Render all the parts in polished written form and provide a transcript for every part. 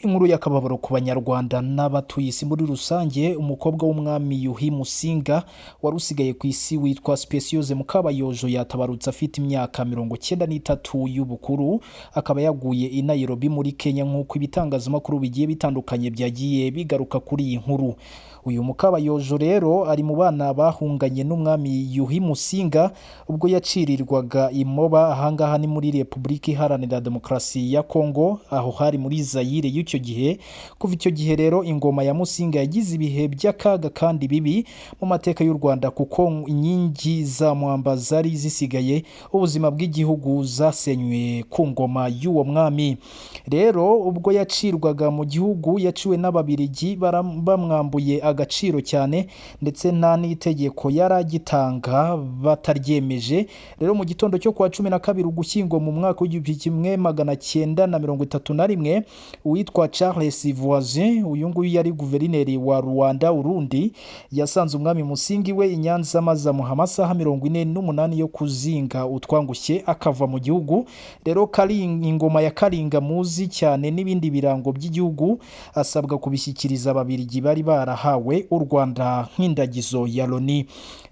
Inkuru y'akababaro ku Banyarwanda n'abatuye isi muri rusange, umukobwa w'umwami Yuhi Musinga wari usigaye ku isi witwa Speciose Mukabayojo yatabarutse afite imyaka 93 y'ubukuru, akaba yaguye i Nairobi muri Kenya nk'uko ibitangazamakuru bigiye bitandukanye byagiye bigaruka kuri iyi nkuru. Uyu Mukabayojo rero ari mu bana bahunganye n'umwami Yuhi Musinga ubwo yacirirwaga i Moba, ahangaha ni muri Repubulika Iharanira Demokarasi ya Kongo, aho hari muri Zaire y'icyo gihe. Kuva icyo gihe rero ingoma ya Musinga yagize ibihe by'akaga kandi bibi mu mateka y'u Rwanda, kuko inkingi za mwamba zari zisigaye ubuzima bw'igihugu zasenywe ku ngoma y'uwo mwami. Rero ubwo yacirwaga mu gihugu yaciwe n'Ababiligi bamwambuye agaciro cyane, ndetse nta n'itegeko yari agitanga bataryemeje. Rero mu gitondo cyo kuwa 12 Ugushyingo mu mwaka w'1931, uwitwa Charles Voisin, uyu nguyu yari guverineri wa Rwanda Urundi, yasanze umwami Musinga iwe i Nyanza maze amuha amasaha 48 yo kuzinga utwangushye akava mu gihugu. Rero ingoma ya Kalinga muzi cyane n'ibindi birango by'igihugu asabwa kubishyikiriza Ababiligi bari barahawe u Rwanda nk'indagizo ya Loni.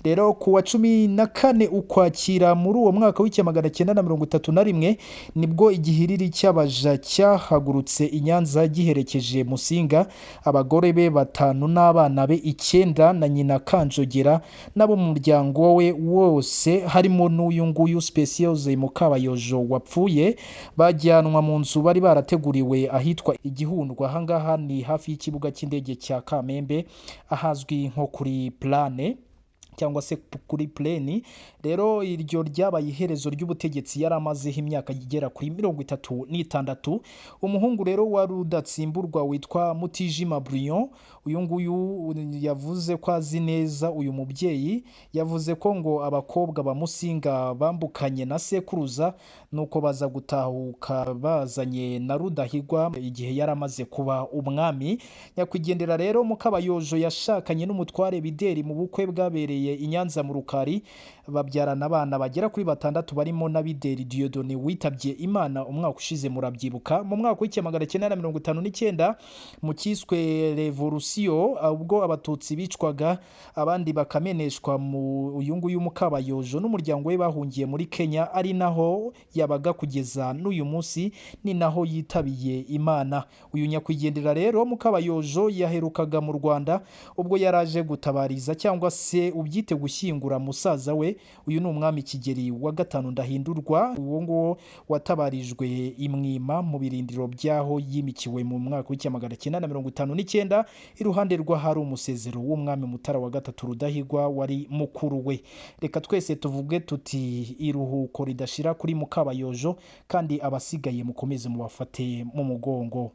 Rero ku wa 14 Ukwakira muri uwo mwaka w'1931 nibwo igihiriri cy'abaja cyahagurutse i Nyanza giherekeje Musinga, abagore be 5 n'abana be 9 na nyina Kanjogera n'abo mu muryango we wose, harimo n'uyu nguyu Speciose Mukabayojo wapfuye, bajyanwa mu nzu bari barateguriwe ahitwa Igihundwa. Ahangaha ni hafi y'ikibuga cy'indege cya Kamembe, ahazwi nko kuri Plane cyangwa se kuri pleni. Rero iryo ryabaye iherezo ry'ubutegetsi yari amazeho imyaka igera kuri 36. Umuhungu rero wari udatsimburwa witwa Mutijima Brion, uyu nguyu yavuze ko azi neza uyu mubyeyi, yavuze ko ngo abakobwa ba Musinga bambukanye na sekuruza, nuko baza gutahuka bazanye na Rudahigwa igihe yari amaze kuba umwami. Nyakwigendera rero Mukabayojo yashakanye n'umutware Bideri mu bukwe bwabereye i Nyanza mu Rukari, babyarana abana bagera kuri 6 barimo na Bideri Dieudonné witabye Imana umwaka ushize, murabyibuka. Mu mwaka w'1959 mu cyiswe Revolution, ubwo Abatutsi bicwaga abandi bakameneshwa, mu uyu nguyu Mukabayojo n'umuryango we bahungiye muri Kenya, ari naho yabaga kugeza n'uyu munsi, ni naho yitabiye Imana. Uyu nyakwigendera rero Mukabayojo yaherukaga mu Rwanda ubwo yaraje gutabariza cyangwa se ubyite gushyingura musaza we, uyu ni umwami Kigeli wa V Ndahindurwa, uwo nguwo watabarijwe i Mwima mu birindiro by'aho yimikiwe mu mwaka w'1959, iruhande rw'ahari umusezero w'umwami Mutara wa III Rudahigwa wari mukuru we. Reka twese tuvuge tuti iruhuko ridashira kuri Mukabayojo, kandi abasigaye mukomeze mubafate mu mugongo.